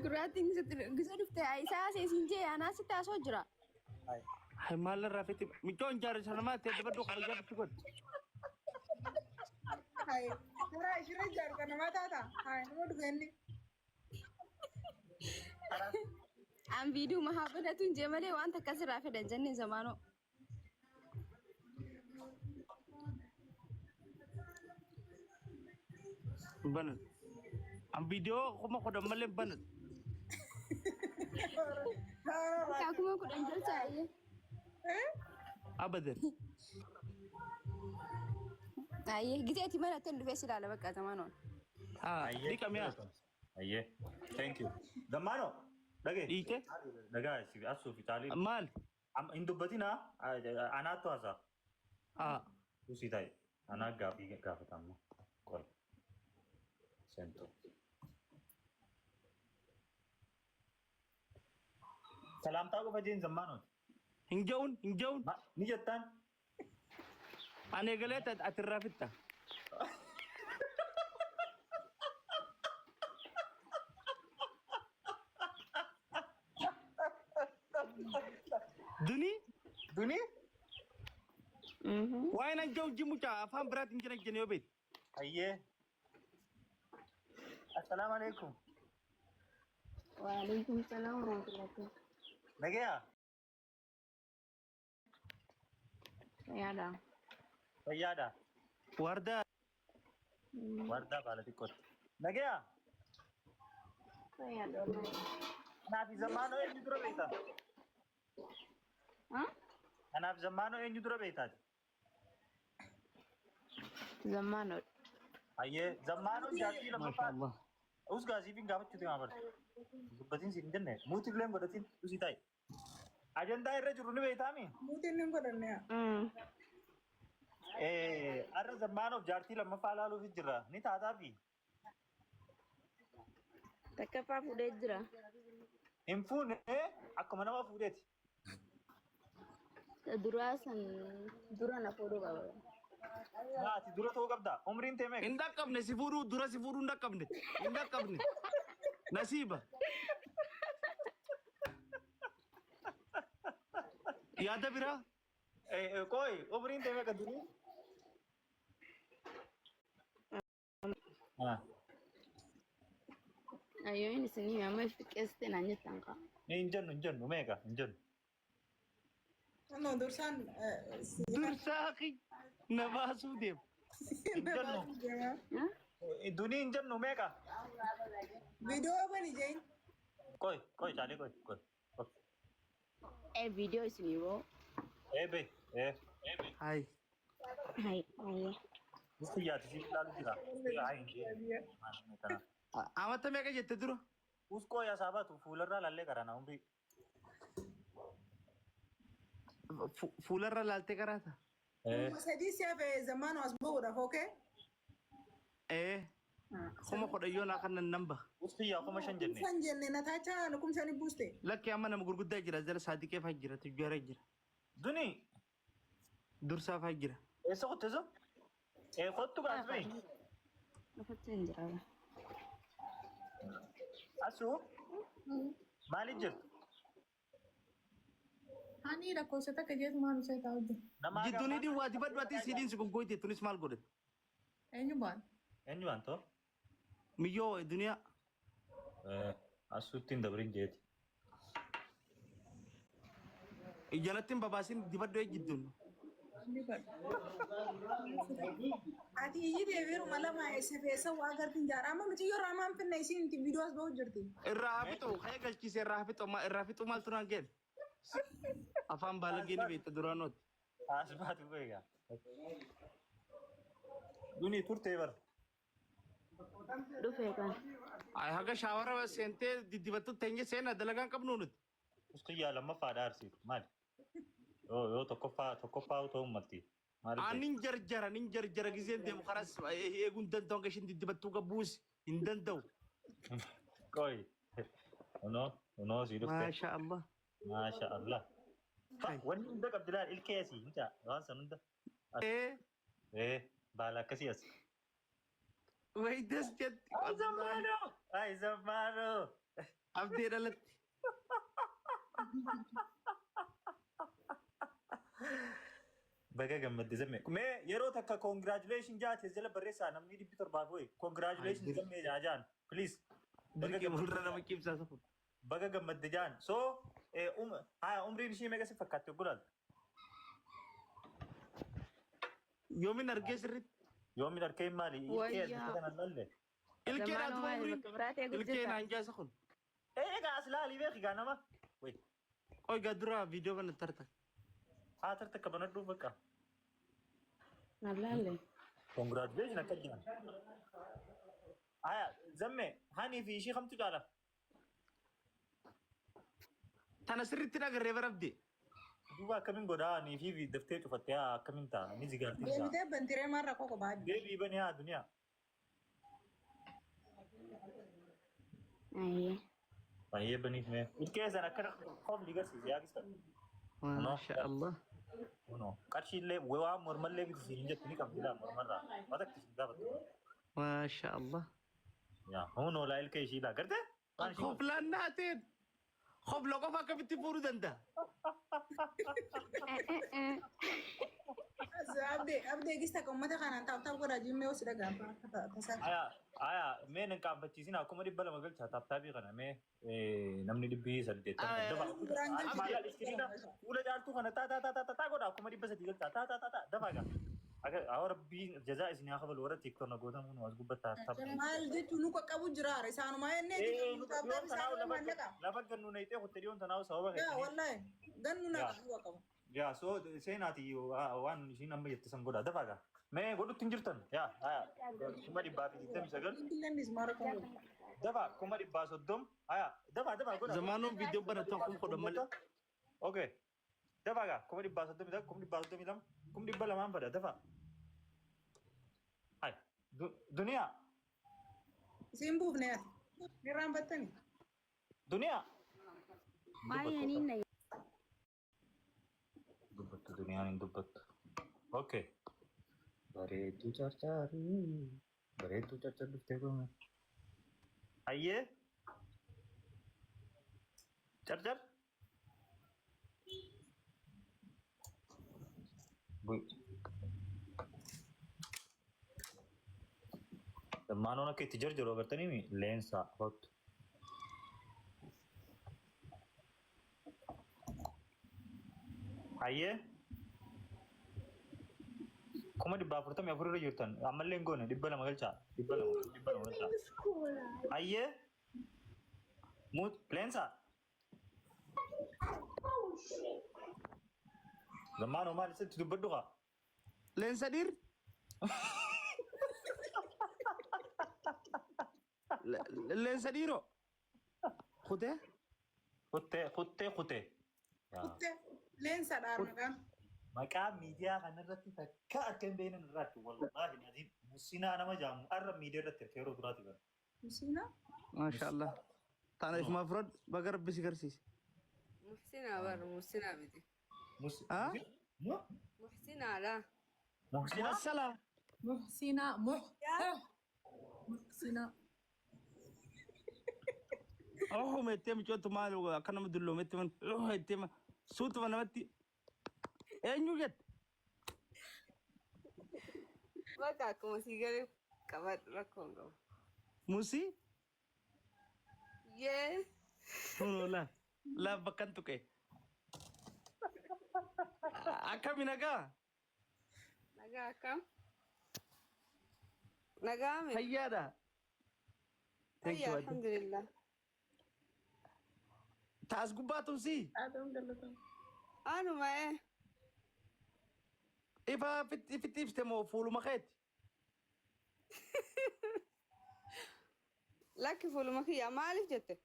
Gurraattiin gisa dhufte isaa seesiin jee anaa sitti haasoo jira. Hay maal irraa fiti michoon jaarsa namaa ta'e dabadhu kabajaa bitti godhu. Hai, karaa ishirra jaarsa namaa taata. Hai, nama dhufe inni. An viidiyoo mahaa banatu hin jee malee waan takka sirraa fedhan jennee zamaanoo. Banan. An viidiyoo 10,000 malee hin banan. Bakka 10,000 galcha ayyee. Abadan. Ayyee gisee ati mana ittiin dhufee si ilaala bakka zamaanoon. Haa dhiqame haa. Ayyee. Thank you. Zammaano dhagee. Dhiite Dhagaa si asuu fi caalii. maal? Amma hin dubbatinaa anaattu haasaa. Haa. Usii ta'i. Anaa gaafii gaafatamu. Qoy. Seentu. Salaamtaa qofa jeen zammaanooti. Hin ja'uun hin ja'uun. Ni jettaan. Ani eegalee ati irraa fitta. Duni Duni? waa'ee nan ja'u ji mucaa afaan biraatiin jira jenne yoo beekte. Hayyee. Assalaamu alaikum. Waalaikum salaam warahmatullahi. Nagayaa? Fayyaadha. Fayyaadha. Wardaa Wardaa baala xiqqootti. Nagayaa? Fayyaadha. Kanaaf zammaanoo eenyu dura beektaa? Kanaaf zammaanoo eenyu dura beektaati? Zammaanoodha. Hayyee zammaanoon jaartii lammaffaa. Maashaallah. Us gaasiif hin gaafachuu deemaa barta. Dubbatiin siin hin jenne muutii illee hin godhatin usii taa'i. Ajandaa irra jiru ni beektaami? Muutiin hin godhanne yaa. Har'a zammaanoof jaartii lammaffaa laaluuf jirra. Ni taataafi? Takkaffaa fuudhee jira. Hin fuune akkuma nama fuudheeti. Ta duraa san dura na fuudhuu qaba. Ati dura ta'uu qabda. Umriin tee meeqa? Hin dhaqqabne si fuudhuu dura si fuudhuu hin dhaqqabne. Hin dhaqqabne. Nasiiba. Yaada biraa. Qoy umriin tee meeqa durii? Ayyooyin isinii amma if xiqqeessite naan jettan kaa. Hin jennu hin jennu meeqa hin jennu. No, dursaan Dursaa na baasuu deema. Hin jennu. Dunii hin jennu meeqa? Viidiyoo bani jeen. Qoy qoy caalee qoy qoy. Ee viidiyoo isinii boo. Ee be ee. Hayi. Hai hayyee. Guyyaati si ilaalu jira. Hayi hin jennu. Amata meeqa jette dura? Us qoy asaa baatu fuularraa laallee qarana umrii. Fuularra laaltee qaraata? Kuma sadii si hafe zamaanu as bahuudhaaf okay? Ee. 10,000 yoo naa kannan nan baha. Us kiyyaa 5,000 jenne. Kumsan jenne Nataachaa nu kumsani buuste. Lakki amma nama gurguddaa jira jala saadiqee faa jira tujjaara jira. Duni Dursaa faa jira. eessa kutte so? Ee kottu gaas bahi. Lafatti hin jira. Asuu maaliif jirtu? Ani lakkoofsa takka jeetu maal usee taa'u jira. Namaa Jidduun gaafa. hidhiin waa dibadhu ati siidhiin si goggoyte tunis maal godhate? Eenyu baan? Eenyu waan ta'u? Miyyoo duniyaa. Asuutti hin dabrin jeeti. Jalatti hin babaasin dibadhu ee jidduun. Ati iyyi deebiiruma lama eessa fi eessa waa agartiin jaara. Amma miti yoo raamaan finna isiin itti viidiyoo as ba'u jirti. Irraa haa fixu ka'ee galchiise irraa haa fixu irraa fixu maaltu naan geele. Afaan baalagee ni beekta duraanooti. As baatu beeka. Duni turtee bar. Dhufee kan. Ay haga shaawara seentee diddibattu teenye seena dalagaan qabnu nuti. Kiyyaa lammaffaadha arsiif maali? Yoo yoo tokkoffaa tokkoffaa ta'uu malti. Maaliif Aan nin jarjara nin jarjara gizeen deemu karas eeguu hin danda'u hanga ishiin diddibattuu gabbuusi hin danda'u. Qoy. Unoo unoo sii dhufte. Maasha Allah. Maasha Allah. Hai. Wanni hunda qabdi laal ilkee asii mucaa waan san hunda. Ee Ee baala akkasii as. way das jetti. Ay zammaanoo! Ay zammaanoo! Abdee dhalatti. Baga gammadde zammee. Mee yeroo takka congratulation jaate jala barreessaa namni 700 wayi. Congratulation zammee jaa jaan. Please. Baga Dirqee gammadde. fuuldura nama cimsaa safu. Baga gammadde jaan. So haya umriin ishii meeqa si fakkaatti oggolaal? Yoomin argee sirriitti. Yoomin arkee maali? Ilkee Wayyaa. as bifa kanaan laalle. Ilkee Zamaanoo dhaatuma maali umriin. bakka biraa ta'e Ilkee guddisa. naan jaasa kun. Egaa as laalii beeki gaa nama. Wayi. Qoy gaa dura viidiyoo kana tarta. Haa tarta akka banadhuuf bakka. Nallaalle. Congratulation akka jiran. Haya zammee hani fi ishii kamtu caala? Tana sirriitti agarree barabde. Duuba akkamiin godhaa nii fi daftee cufattee haa akkamiin ta'a ni zigaartiin isaa. Deebitee bantiree maal rakkoo kophaa adda. Deebii bani haa duniyaa. Ayyee. Baay'ee baniif mee. Ilkee sana akkana qofli garsiise yaa kisa. Maasha Allah. Kunoo qarshiillee waan mormallee bitu siin hin jettu ni qabdi laa mormarraa. Waan akka isin gaafattu. Maasha Allah. Yaa hunoo laa ilkee ishii laa gartee? Waan ishii Koflaan naateen. Kofla qofa akkamitti fuudhuu danda'a? Abdee abdee gista kan uummata kanaan taa'u taa'u godhaa jimmee hoos dhagaan akka tasaa. Aya aya mee nan qaanfachiisin akkuma 200 galchaa taaptaabii kana mee namni 880 dafa. Biraan Amma galchite. yaa iskiriina fuula caaltuu kana taa taa taa taa taa godha akkuma 300 galchaa taa taa taa taa dafa egaa. Akka haa rabbiin jazaa isin haa kafalu warra tiiktoon na gootan kun as gubbatta taap. Maal jechuun nu qaqqabu jira isaanumaa jennee Dhiyoon isaan tanaawu maallaqa. lafa gannu na ixee kutte dhiyoon tanaawu sababa Yaa keessanii. wallahi gannu na Yaa. qabu qabu. Yaa so seenaati waan ishiin amma jette san godha dafa egaa. Mee godhutti hin jirtan yaa haa 129,000. Billeen maara qabu. Dafa 130,000 haya dafa dafa godha. Zamaanuun viidiyoo banatu akkuma godhan malee. Okay. Dafa gaa 131,000 132,000 200,000 fadha dafa. Hai duniyaa Isiin buufne ati. Irraan battani. duniyaa. Maali aniin na Dubbattu duniyaan hin dubbattu. Okay. Bareedduu carcaarii. Bareedduu carcar dhuftee goone. Hayyee. Carcar. Bui. Dammaanoon akka itti jarjaru agartanii leensaa hottu. Hayyee. 444,000 irra jirtan ammallee hin goone 200 galchaa 200 200 galchaa. Hayyee. Muut leensaa. Zammaanoo maal isitti dubbadhu kaa? Leensa dhiir. Leensa dhiiroo. Kutee. Kuttee kuttee kutee. Kuttee leensa dhaan maqaan. Maqaa miidiyaa kanarratti takka akka hin beekne irratti wallaahi naziim musinaa nama jaamu arra miidiyaa irratti akka yeroo duraati bara. Musiina. Maasha Allah. Tana ifumaa fudhadhu baga rabbi si garsiise. Muhsinaa bar Muhsinaa miti. Ah? Muhsinaadha. Muhsinaa? Assalaa. Muhsina, muh, Muhsina. Ohu mettee micoottu maal akka nama dulloometti man ohu ettee suutuma namatti eenyu jette? Bakka akkuma sii galee qabadhu rakkoo hin qabu. Musii? Yee. Kunoo laa laa bakkan tuqe. Akkami nagaa? Nagaa akkam? Nagaa mi? Fayyaadha. Thank Fayyaa you. alhamdulillah. Taas gubbaa tumsii? Anuma ee. Ifa ifitti ibsite moo fuuluma keeti? Lakki fuuluma kiyyaa maaliif jette?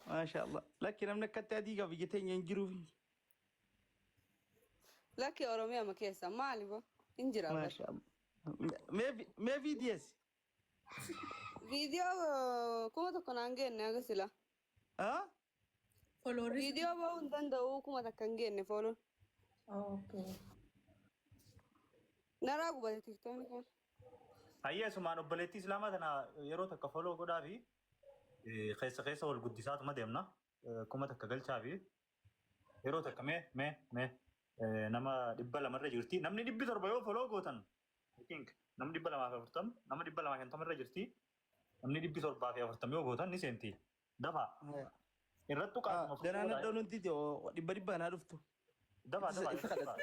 Maasha Allah. Lakki namni akkatti adii qaba biyya teenya hin jiruuf. Lakki Oromiyaa ma keessa maali bo? Hin jira bar. Maasha Allah. Mee viidiyees? Viidiyoo 1,000 naan geenne haga sila. Ah? Followerri Viidiyoo bahuu hin danda'u 1,000 hin geenne fooloon. Okay. Naraa gubate tiktoonni kun. Hayyee sumaan obboleettii Islaamaa tana yeroo takka follow godhaa fi Keessa keessa wal guddisaatuma deemna. 1000 galchaa fi yeroo takka mee mee mee nama 200rra jirti. Namni 700 yoo follow gootan, I think namni 240, nama 250rra jirti. Namni 740 yoo gootan ni seenti. Dafaa. Irrattu qaatuma. Danaan dhadhaa nuti dhibba dhibba naa dhuftu. Dafaa dafaa. Isa kadhata.